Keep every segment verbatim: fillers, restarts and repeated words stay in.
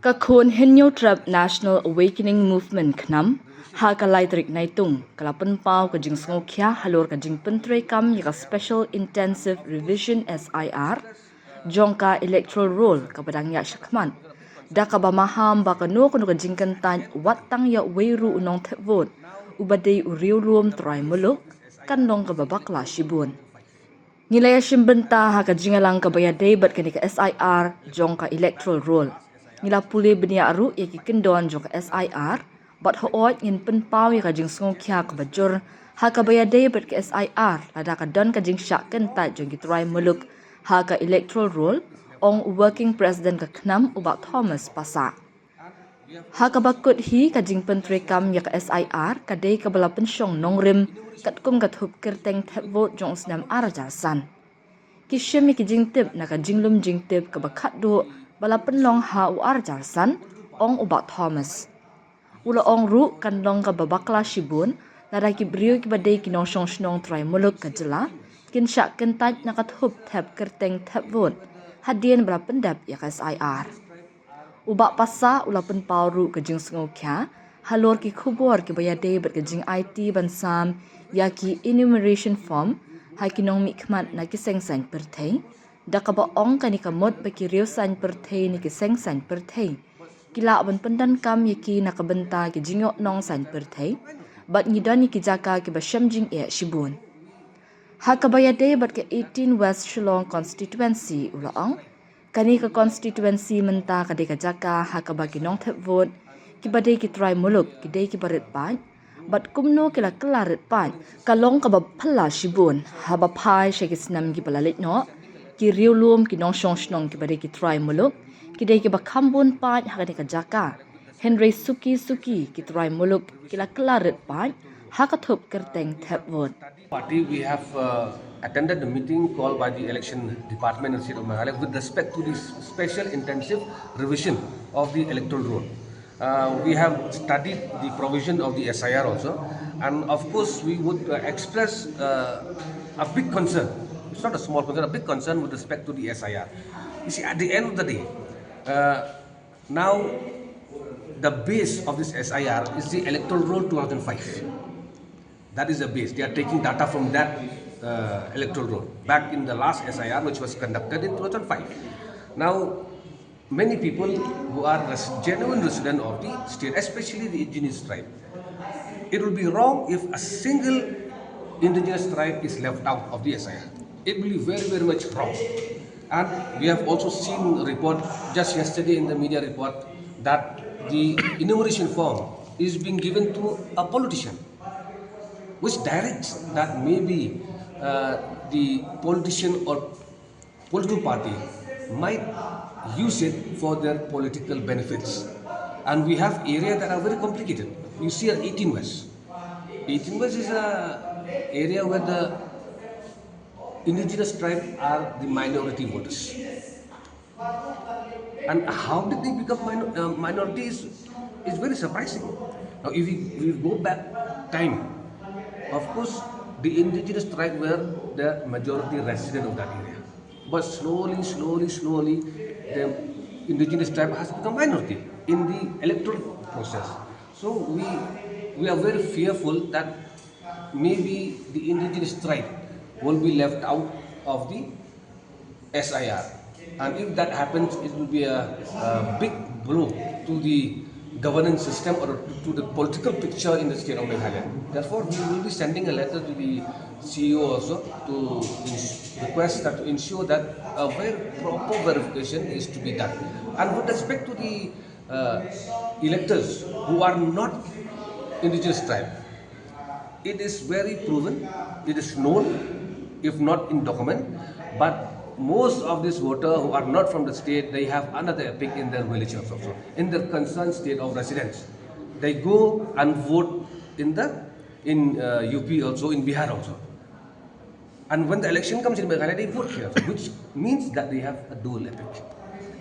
Ka khun Hynñiewtrep National Awakening Movement, KHNAM, ha ka lai tarik Naitung, ka la pynpaw ka jingsngewkhia halor ka jingpyntreikam ïa ka Special Intensive Revision, S I R, jong ka Electoral Roll kaba dang ïaid shakhmat, da kaba maham ba kano kano ka jingkyntait, wat tang ïa uwei ruh u nongthep vote uba dei u riewlum trai muluk, kan long kaba bakla shibun. Ngi la ïashim bynta ha ka jingïalang kaba ïadei bad kane ka S I R jong ka Electoral Roll. Ngi la pule bniah ruh ïa ki kyndon jong ka S I R, bad hooid ngin pynpaw ïa ka jingsngewkhia kaba jur ha kaba ïadei bad ka S I R, lada ka don ka jingshah kyntait jong ki trai muluk ha ka Electoral Roll, ong u Working President ka KHNAM, u Bah Thomas Passah. Ha kaba kut hi, ka jingpyntreikam ïa ka S I R ka dei kaba la pynshong nongrim katkum ka thup kyrteng thep vote jong u snem ar hajar san. Ki shim ïa ki jingtip na ka jinglum jingtip kaba khatduh ba la pynlong ha u ar hajar san, ong u Bah Thomas. U la ong ruh kan long kaba bakla shibun lada ki briew kiba dei ki nongshong shnong trai muluk ka jylla kin shah kyntait na ka thup thep kyrteng thep vote hadien ba la pyndep ïa ka S I R. U Bah Passah u la pynpaw ruh ka jingsngewkhia halor ki khubor kiba ïadei bad ka jingaiti ban sam ïa ki enumeration form ha ki nongmihkhmat na ki seng saiñ pyrthei, da kaba ong kane ka mut ba ki riew saiñ pyrthei ne ki seng saiñ pyrthei ki lah ban pyndonkam ïa ki na ka bynta ki jingïohnong saiñ pyrthei, bad ngi don ïa ki jaka kiba shem jingeh shibun. Ha kaba ïadei bad ka eighteen West Shillong Constituency, u la ong, kane ka constituency mynta ka dei ka jaka ha kaba ki nongthep vote kiba dei ki trai muluk ki dei kiba rit paid, bad kumno ki la kylla rit paid ka long kaba phylla shibun. Haba phai sha ki snem kiba la leit noh, ki riewlum, ki nongshong shnong kiba dei ki trai muluk ki dei kiba kham bun paid ha kane ka jaka. Hynrei suki suki ki trai muluk ki la kylla rit paid ha ka thup kyrteng thep vote. Party, we have uh, attended the meeting called by the election department in the state of Meghalaya with respect to the special intensive revision of the electoral roll. Uh, we have studied the provision of the S I R also, and of course, we would uh, express uh, a big concern. It's not a small concern, a big concern with respect to the S I R. You see, at the end of the day, uh, now the base of this S I R is the electoral roll two thousand five. That is the base. They are taking data from that uh, electoral roll back in the last S I R, which was conducted in two thousand five. Now, many people who are res- genuine resident of the state, especially the indigenous tribe, it will be wrong if a single indigenous tribe is left out of the S I R. It will be very, very much wrong. And we have also seen report just yesterday in the media report that the enumeration form is being given to a politician, which directs that maybe uh, the politician or political party might use it for their political benefits. And we have areas that are very complicated. You see at eighteen West. eighteen West is a area where the indigenous tribe are the minority voters. And how did they become minor, uh, minorities is very surprising. Now, if we, we go back time, of course, the indigenous tribe were the majority resident of that area. But slowly, slowly, slowly, the indigenous tribe has become minority in the electoral process. So we, we are very fearful that maybe the indigenous tribe will be left out of the S I R. And if that happens, it will be a, a big blow to the governance system or to the political picture in the state of Meghalaya. Therefore, we will be sending a letter to the C E O also to ins- request that to ensure that a very proper verification is to be done. And with respect to the uh, electors who are not indigenous tribe, it is very proven, it is known, if not in document, but most of these voters who are not from the state, they have another EPIC in their village also, in their concerned state of residence. They go and vote in the in uh, U P also, in Bihar also. And when the election comes in Meghalaya, they vote here, which means that they have a dual EPIC.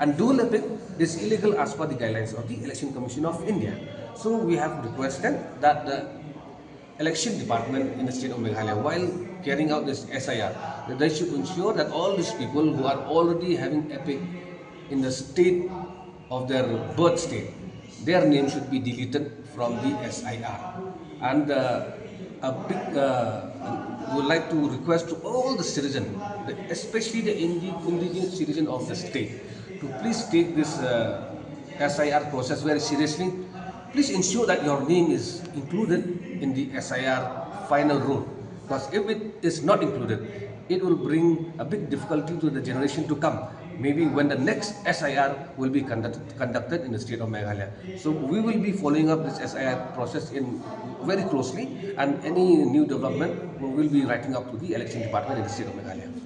And dual EPIC is illegal as per the guidelines of the Election Commission of India. So we have requested that the election department in the state of Meghalaya, while carrying out this S I R, that they should ensure that all these people who are already having EPIC in the state of their birth state, their name should be deleted from the S I R. And uh, a big, uh, would like to request to all the citizens, the- especially the indi- indigenous citizen of the state, to please take this uh, S I R process very seriously. Please ensure that your name is included in the S I R final roll, because if it is not included, it will bring a big difficulty to the generation to come. Maybe when the next S I R will be conducted, conducted in the state of Meghalaya. So we will be following up this S I R process in very closely, and any new development we will be writing up to the election department in the state of Meghalaya.